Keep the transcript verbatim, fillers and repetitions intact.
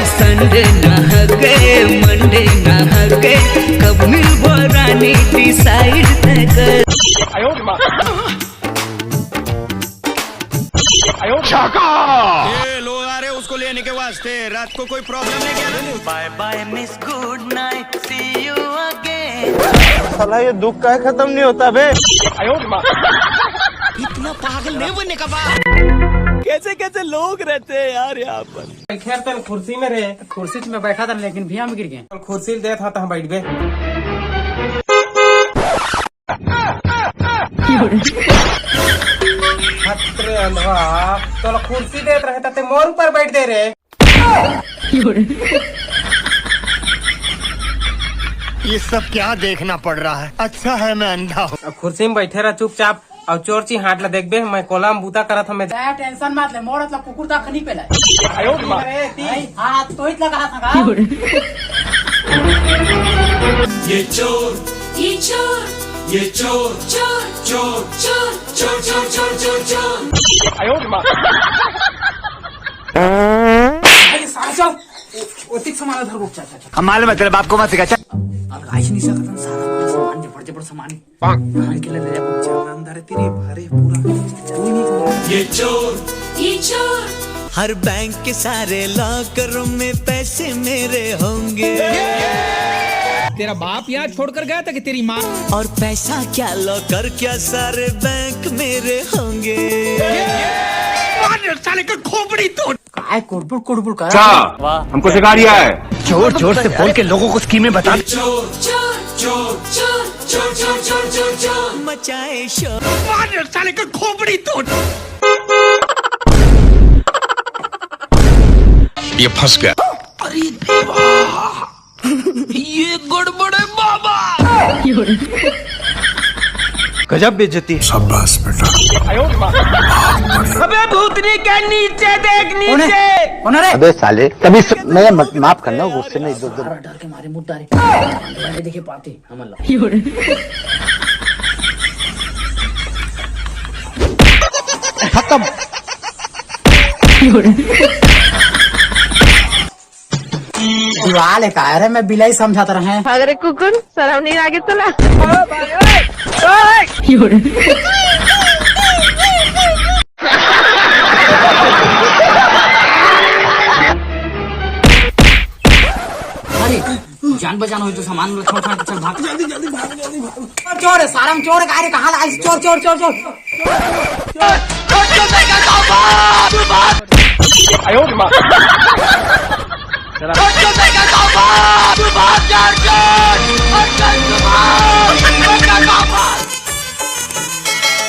Sunday ना हके, Monday ना हके, कब मिलबो रानी, डिसाइड तय कर। ये लो आ रहे उसको लेने के वास्ते, रात को कोई प्रॉब्लम नहीं क्या? बाय बाय मिस, गुड नाइट, सी यू अगेन। साला, ये दुख का खत्म नहीं होता बे। इतना पागल नहीं बनने का बाप। कैसे कैसे लोग रहते हैं यार यहाँ पर। खैर, तन कुर्सी में रे। कुर्सी में बैठा था, लेकिन भैया हम गिर गए। कुर्सी दे था, तहाँ बैठ गए। हट रे अंधवा, तोला कुर्सी देत रहे त ते मोर ऊपर बैठ दे रे। ये सब क्या देखना पड़ रहा है? अच्छा है मैं अंधा हूँ। अब कुर्सी में बैठे रह चुपचाप, अउ चोर ची हाथ ला देखबे, मैं कोला में बूता करत हमें। टेंशन मत ले, मोर मतलब कुकुर दा खनी पे ले। अरे, ती, हाँ, तो इत लगा था का? ये चोर, ये चोर, ये चोर, चोर, चोर, चोर, चोर, चोर, चोर, चोर, चोर। अरे, साला चल। ओ, ओ, तिक सामान उधर रुक, चल, चल, चल। हम मालूम है तेरे बाप को मत सिखा, चल। अब गाइस नहीं सकता, सारा सामान, जबर, जबर सामान। कहाँ के ले ले, चल, अंदर है तेरे, अरे, पूरा। कोई नहीं। ये चोर, ये चोर। हर बैंक के सारे लॉकर में पैसे मेरे होंगे। तेरा बाप यहाँ छोड़कर गया था कि तेरी माँ? और पैसा क्या, लॉकर क्या, सारे बैंक मेरे होंगे। मार साले का खोपड़ी तोड़। काय कुड़बुड़ कुड़बुड़ कर? अच्छा, हमको सिखा रिया है। जोर जोर से बोल के लोगों को स्कीमें बता। चोर, चोर, चोर, चोर, चोर, चोर, चोर, चोर, चोर। मचाए शोर। मार साले का खोपड़ी तोड़। ये फंस गया। अरे देवा, ये गड़बड़ है बाबा। गजब बेइज्जती। शाबाश बेटा। अबे भूतनी के नीचे देख, नीचे। कौन है रे? अबे साले, कभी स-, मैं मत, माफ करना, गुस्से में इधर उधर। डर के मारे मुद्दा रे। देखे पाते। खत्म। दीवाल है का? अरे, मैं बिलाई समझत रहे। अगर कुकुर शर्म नहीं लागे तो ला। अरे, जान बचाना हो तो सामान ला छोड़, छोड़, चल भाग। जल्दी, जल्दी भाग, जल्दी भाग। चोर है, सारा में चोर है, अरे कहाँ ला? चोर, चोर, चोर, चोर।